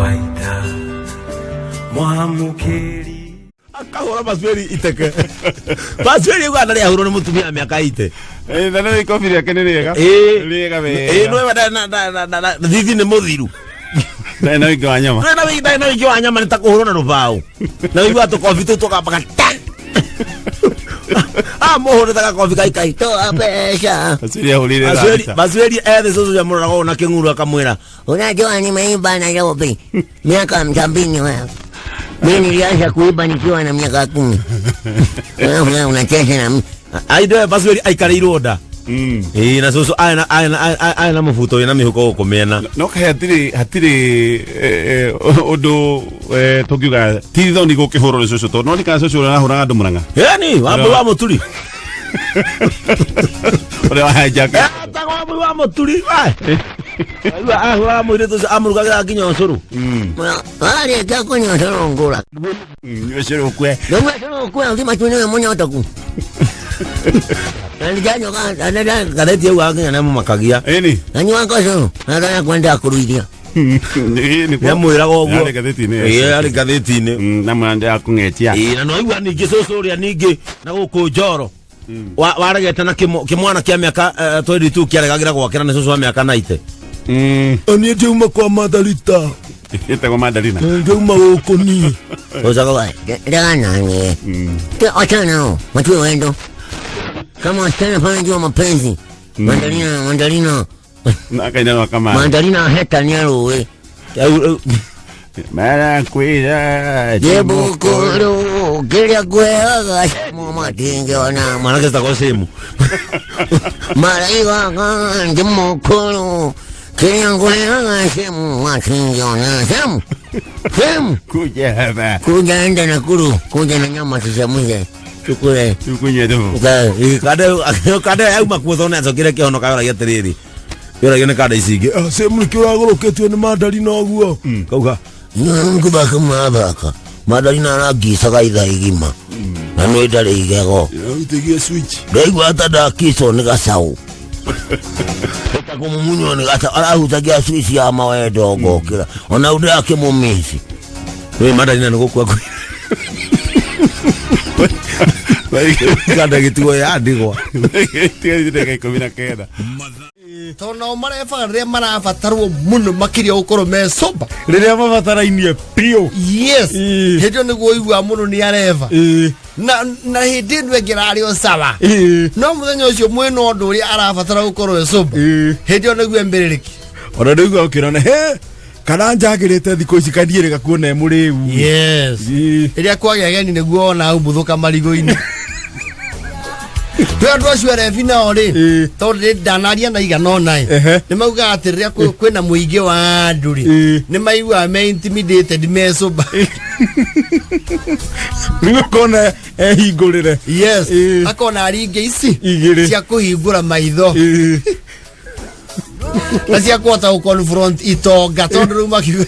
Waita mwamũkĩri. Akahũra Basueri iteke. Basueri uga ndarĩ ahũrwo nĩ mũtumia wa mĩaka ite. Eh, na nĩ ikobi rĩake nĩ rĩega. Ĩĩ. Rĩega Ĩĩ, wega. nĩwe thithi nĩ mũthiru. Ndarĩ na ũingĩ wa nyama. Ndarĩ na ndarĩ na ũingĩ wa nyama, nĩ ta kũhũrwo na rũbaũ. Na ũigua tũkobi tũu tũkambaga ta. Ah, mũhũrĩte gakobi kaikai toa mbeca. Basueri ahũrĩire Basueri thata. Basueri ethe cũcũ amũroraga ũũ na kĩng'uru akamwĩra, Unajua nimeimba Nairobi miaka 70 wewe. Mimi nilianza kuimba nikiwa na miaka 10. Wewe unacheza na mimi. Aithe Basueri aikarĩirwo nda. Ĩĩ, na cũcũ arĩ na mũbuto wĩna mĩhuko gũkũ mĩena. No kaĩ hatirĩ ũndũ tũngiuga ti thoni gũkĩhũrwo nĩ cũcũ, tondũ no nĩ kana cũcũ ũrĩa arahũraga andũ Mũrang'a. Ĩni Wambui wa Mũturi. Ũrĩa wa hijack. Etagwo Wambui wa Mũturi. Aigua ahũraga mũirĩtu ũcio, amũrugagĩra nginya ũcũrũ. Wale kunywa ũcũrũ ngũra. Ũcũrũ kwe. Ndũnyua ũcũrũ kwe uthima tu niwe mũnyotoku. Na ndijanyoka Ngathĩti yaugaga nginya nĩamũmakagia. Ĩni. Nanyua ũcũrũ nataka kwenda kũruithia. Nĩamwĩraga ũguo. Yarĩ ngathĩti-inĩ. Ĩĩ, yarĩ ngathĩti-inĩ. Na mwande akũng'etia. Ĩĩ, na noigua ningĩ cũcũ ũrĩa ningĩ na gũkũ Njoro waregete na kĩmwana kĩa mĩaka 22 kĩaregagĩra gwakĩra nĩ cũcũ wa mĩaka 90. Niĩ ndiauma kwa Matharita. Ĩtagwo Mandarina. Ndiauma gũkũ niĩ. Uzaga ndagana ni. Achana nao, matue wendo. Kama wasichana pale jua mapenzi. Mandarina, mandarina. Na akaina no kama. Mandarina heta ni arowe. Marakwira. Jebukuru kĩrĩa ngweaga matingĩona. Mwanake citagwo sĩmu. Maraigaga ndĩmũkũrũ kĩrĩa ngweaga cemu matingĩona cemu cemu. Kuja hapa. Kuja enda Nakuru, kuja na nyama tuchemshe tukule. Tukunywe thubu. Kanda yauma kuo thona acokire kĩhonoka yoragia atĩrĩrĩ, yoragia nĩ kanda ici ingĩ, "Ah, sĩmu nĩkĩ ũragũrũkĩtio nĩ mandarina ũguo?" Kauga Ngũthaka mathaka mandarina arangicaga ithaa igima na nĩ ndarĩ igego. Itigie switch. Ndaigua ta ndakicwo nĩ gacaũ ta kũmumunywo nĩ gacaũ arahutagia switch ya mawendo ngokĩra ona ũndũ akĩmũmici. Wĩ mandarina nĩ gũkua kwĩ kanda gĩtigwo ya ndigwa. Tiga ndagĩka 19. Tondũ nao marebaga rĩrĩa marabatarwo mũno makĩria gũkorwo me sober. Rĩrĩa mabatarainie biũ. Yes. Ĩĩ. Hĩndĩ ĩyo nĩguo ũiguaga mũndũ nĩ areba. Na hĩndĩ ĩno ĩngĩ ararĩ o sawa. No mũthenya ũcio mwĩna ũndũ ũrĩa arabatara gũkorwo e sober. Hĩndĩ ĩyo nĩguo embĩrĩrĩki. Ona ndĩigua ũkĩrona he kana njagĩrĩte thikũ ici kandiĩrĩga kuona e mũrĩu. Yes. Rĩrĩa kwagĩa ageni nĩguo wona umbuthũka marigũ-inĩ. Twĩ andũ acio arebi nao rĩ, tondũ nĩ ndanaria na igana ona ĩ, nĩ maugaga atĩ rĩrĩa kwĩna mũingĩ wa andũ rĩ, nĩ maiguaga me intimidated me sober. Rĩu ũkona ehingũrĩre. Yes. Akona aringe ici Igĩrĩ. cia kũhingũra maitho na cia kũhota gũ confront itonga, tondũ rĩu makiuga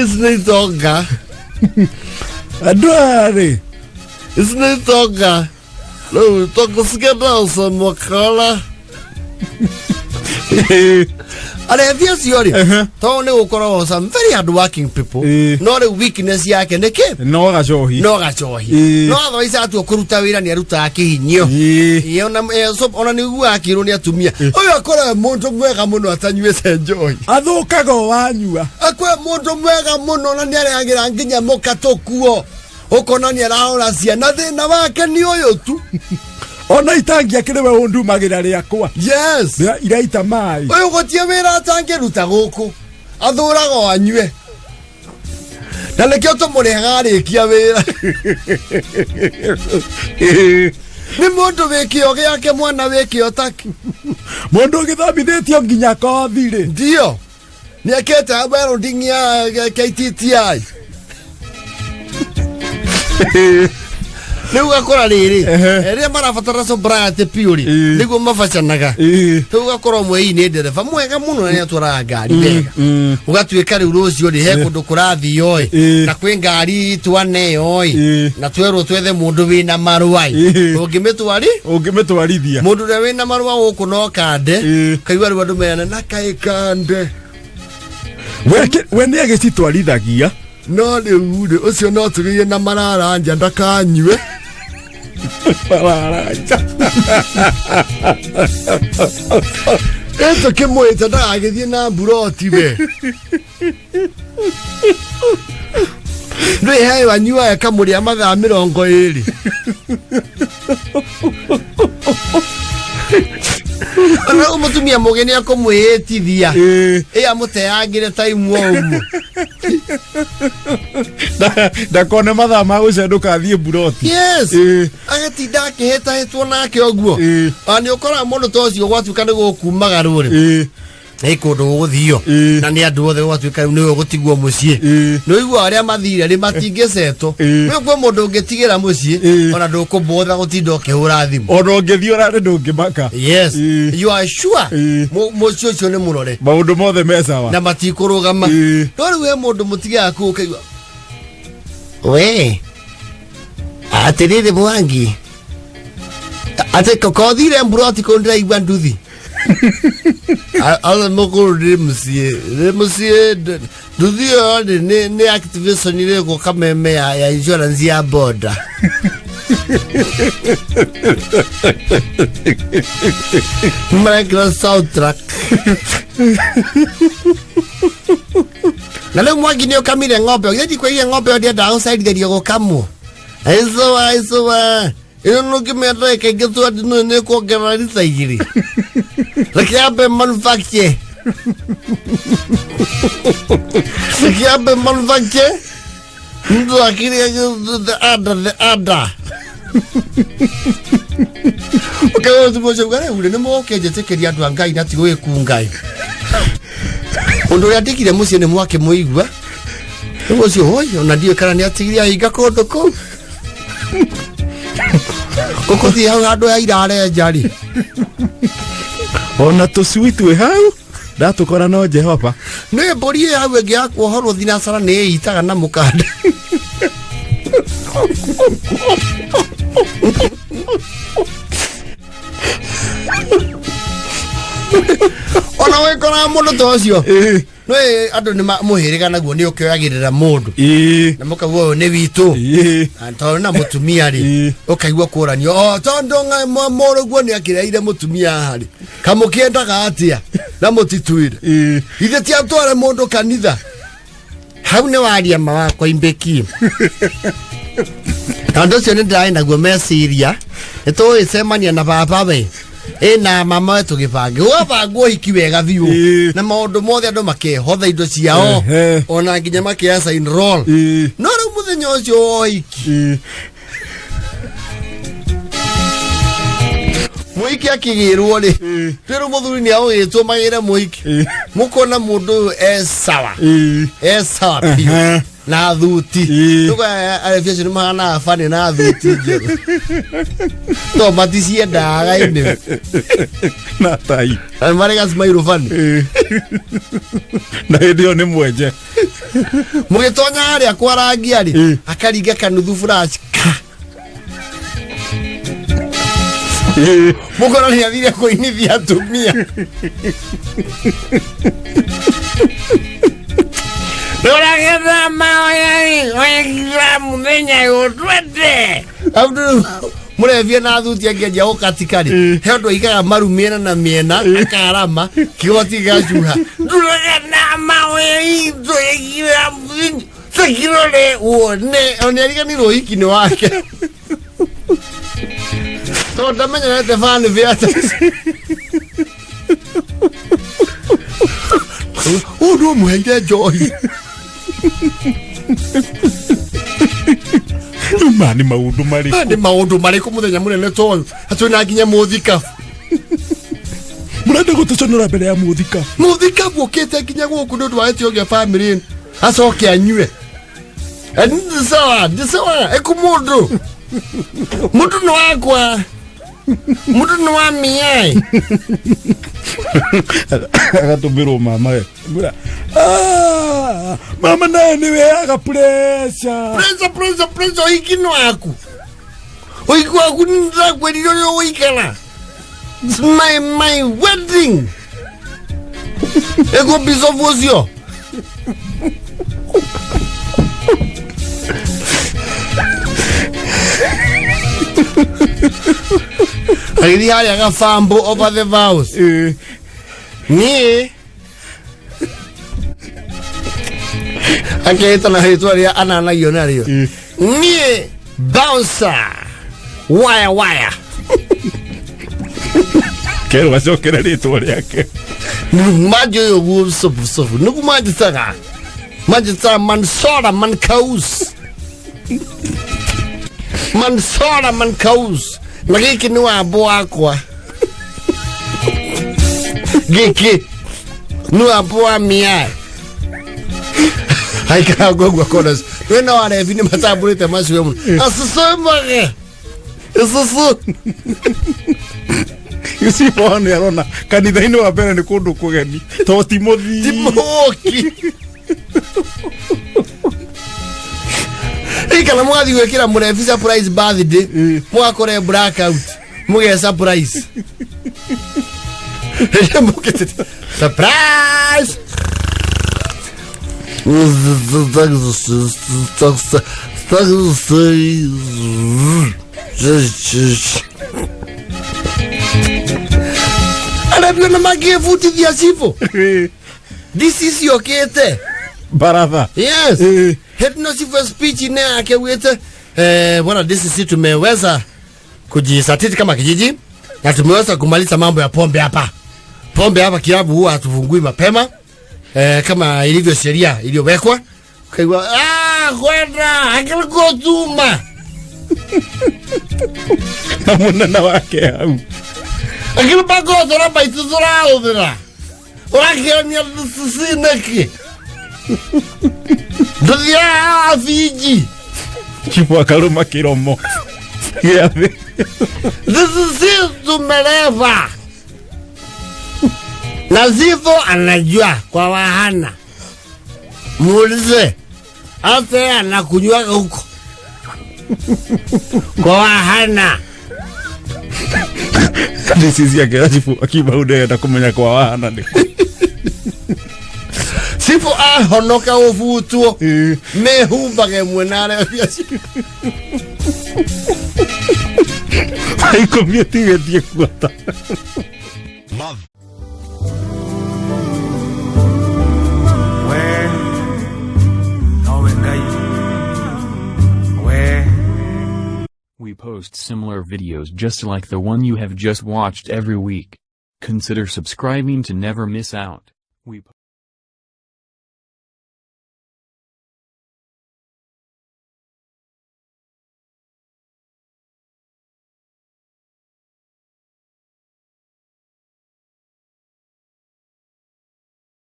ici nĩ itonga. Andũ aya rĩ. Ici nĩ itonga rĩu itonga cikendaca makara arebi acio rĩ, tondũ nĩ gũkoragwo some very hard working people, no rĩu weakness yake nĩ kĩ? No gacohi. No gacohi. No otherwise atua kũruta wĩra nĩ arutaga kĩhinyio. Ĩĩ, ona so, ona nĩ ũiguaga akĩrwo nĩ atumia ũyũ akoragwo mũndũ mwega mũno atanyuĩte njohi. Athũkaga o wanyua. Akoragwo mũndũ mwega mũno na nĩ arehagĩra nginya mũkatũkuo, ũkona nĩ ararora ciana, thĩna wake nĩ ũyũ tu. Ona itangi akĩrĩ we ũndumagĩra rĩakwa. Yes. Iraita maĩ. Ũyũ gũtirĩ wĩra atangĩruta gũkũ, athũraga o anyue, na nĩkĩo tũmũrĩhaga arĩkia wĩra. Nĩ mũndũ wĩ kĩo gĩake, mwana wĩ kĩo taki. Mũndũ ũgĩthomithĩtio nginya kothi rĩ. Ndio nĩ ekĩte welding ya KTTI. Rĩu ũgakora rĩrĩ, rĩrĩa marabatara sobriety biũ rĩ, nĩguo mabacanaga. Rĩu ũgakora ũmwe ii nĩ ndereba mwega mũno na nĩatwaraga ngari wega, ũgatuĩka rĩu rũciũ rĩ, he kũndũ kũrathio ĩ, na kwĩ ngari twaneo ĩ, na twerwo twethe mũndũ wĩna marũa ĩ, ũngĩmĩtwari Ũngĩmĩtwarithia. Mũndũ ũrĩa wĩna marũa gũkũ no kande. Kaigua rĩu andũ merane na kaĩ kande. We nĩ agĩcitwarithagia. No rĩu rĩ, ũcio no tũgĩire na marara nja ndakanyue. Mararanja. Ĩtũkĩmwĩte ndagagĩthiĩ na mburoti we ndwĩ heo anyuaga kamũrĩa mathaa 20. Ona rĩu mũtumia mũgĩ nĩ akũmwĩĩtithia ĩ amũteangĩre taimu o ũguo. Ndakone mathaa ma gũcendũka athiĩ mburoti. Yes. Agatinda akĩhĩtahĩtwo nake ũguo. Ona nĩ ũkoraga mũndũ ta ũcio gwatuĩka nĩ gũkumaga rũrĩ, nĩ kũndũ gũgũthio, na nĩ andũ othe gwatuĩka rĩu nĩwe ũgũtigwo mũciĩ. Nĩ ũigua arĩa mathire rĩ matingĩcetwo. Rĩu kwĩ mũndũ ũngĩtigĩra mũciĩ, ona ndũkũmbotha gũtinda ũkĩhũra thimũ. Ona ũngĩthiĩ ũrarĩ ndũngĩmaka. Yes. You are sure mũciĩ ũcio nĩ mũrore. Maũndũ mothe me sawa. Na matikũrũgama. No rĩu he mũndũ mũtigaga kũu ũkaigua we atĩrĩrĩ Mwangi, atĩ kothire mburoti kũu ndĩraigua nduthi ala mũkũrũ ndĩ mũciĩ, ndĩ mũciĩ, nduthi ĩyo rĩ nĩ activation ĩrĩkwo kameme ya insurance ya boda. Marekĩra soundtrack na rĩu Mwangi nĩ ũkamire ng'ombe ĩyo ndikwĩrire ng'ombe ĩyo ndiendaga gũcerithĩrio gũkamwo aicoa aicoa ĩno nũngĩmenya ndagĩka ingĩ twendi nĩ nĩ kuongerera rita 2, reke ambe manufacture, reke ambe manufacture ndakĩrĩa the ada the ada ũkĩũcio rĩu rĩ nĩ mũgũkĩnjĩtĩkĩria andũ a Ngai na ti gwĩkungai ũndũ ũrĩa ndigire mũciĩ nĩ mwakĩmũigua rĩu ũcio hoi ona ndiũĩ kana nĩ atigire ahinga kũndũ kũu ũkũthiĩ hau handũ ya irarenja rĩ. Ona tũcui twĩ hau ndatũkora no Jehova. Nĩ mbũri ĩ hau ĩngĩ ya kuohorwo thinacara nĩ ĩitaga na mũkanda. Ona wĩkoraga mũndũ ta ũcio nĩ andũ nĩ mũhĩrĩga naguo nĩ ũkĩoyagĩrĩra mũndũ na mũkaigua ũyũ nĩ witũ. Na tondũ na mũtumia rĩ, ũkaigua kũranio o tondũ mũrũguo nĩ akĩreire mũtumia haha rĩ, kamũkĩendaga atĩa na mũtitwĩre ithe ti atware mũndũ kanitha hau nĩ waria ma wakwa imbĩki tondũ ũcio nĩ ndĩrarĩ naguo meciria nĩ tũgũgĩcemania na baba we ĩna mama we tũgĩbange ũgabangwo ũhiki wega biũ, na maũndũ mothe andũ makehotha indo ciao, ona nginya makĩoya sign roll. No rĩu mũthenya ũcio wa ũhiki, mũhiki akĩgĩrwo rĩ, twĩrwo mũthuri nĩ agũgĩtwo magĩre mũhiki, mũkona mũndũ ũyũ e sawa, e sawa biũ na thuti. Rĩu arebi acio nĩ mahanaga bani na thuti njerũ to maticiendaga ĩnĩ Na tai. Marĩ gacimairũ bani. Na hĩndĩ ĩyo nĩ mwenje. Mũgĩtonya harĩa kwarangia rĩ, akaringa kanuthu flash ka mũkona nĩ athire kũinithia atumia. Tũragetha maoya oya mũthenya ũtwende. Abdul mũrebia na thuti angĩanjia gũkatika rĩ, he ũndũ aigaga maru mĩena na mĩena akarama kĩgoti gĩgacuha. Tũragetha maoya itũĩgira mũthenya Sekirore wone ona ariganirwo ũhiki nĩ wake tondũ ndamenyerete bani bĩata ũũ no mũheire njohi. Rĩu maya nĩ maũndũ marĩkũ? Aya nĩ maũndũ marĩkũ mũthenya mũnene toyũ atwĩ na nginya mũthikabu? Mũrenda gũtũconora mbere ya mũthika. Mũthikabu ũkĩte nginya gũkũ nĩ ũndũ wa gĩtĩo gĩa bamĩrĩ ĩno acoke anyue. Sawa ndi sawa eku mũndũ. Mũndũ nĩ wakwa, mũndũ nĩ wa miai. Agatũmĩrwo mama we. Mwĩra, "Ah, mama naye nĩ weaga pressure." Pressure, pressure, pressure, ũhiki nĩ waku, ũhiki waku nĩ ndĩrakwĩrire ũrĩa ũgũikara. It's my wedding. Ĩguo bicobu ũcio agĩthiĩ harĩa gabambo over the vows. Niĩ akehĩta na rĩtwa rĩa ananagio narĩo, niĩ bouncer waya waya. Kerwo gacokere rĩtwa rĩake. Manjũĩ ũguo sobusobu nĩguo manjĩtaga, manjĩtaga mansora mankaus, mansora mankaus, na gĩkĩ nĩ wambo wakwa, gĩkĩ nĩ wambo wa mia aikara guo konas wĩna warebi nĩ matambũrĩte macio mũno acicomage isusu. Yusufu nĩ arona kanitha-inĩ wa mbere nĩ kũndũ kũgeni to ti mũthii. Timoki ikana mwathi gwikira murebi surprise birthday, mwakore blackout, muge surprise. Mukite surprise. Arabio na mangĩbutithia cibũ DCC okĩte. Baratha. Yes. Head no chief speech ine yake wite, bwana DCC, tumeweza kujisatiti kama kijiji na tumeweza kumaliza mambo ya pombe hapa. Pombe hapa kilabu huwa hatufungui mapema kama ilivyo sheria iliyowekwa. Kaigua kwenda akilikuwa Na mũnene wake hau. Akilipako thora ituthura uthira. Urakĩonia DCC nĩkĩ? Ndũthiaga Fiji. Chifu akarũma kĩromo gĩa thĩ. DCC tumeleva na Zitho anajua kwa wahana, muulize hata yeye anakunywaga huko kwa wahana. DCC akĩra chifu akiuma hau ndĩrenda kũmenya kwa wahana nĩ kũ. Sifo ahonoka ũbutwo mehumbage mwena arĩa acio. Thaa ikũmi ĩtigĩtie kuota. We nowe Ngai we. We post similar videos just like the one you have just watched every week. Consider subscribing to never miss out. We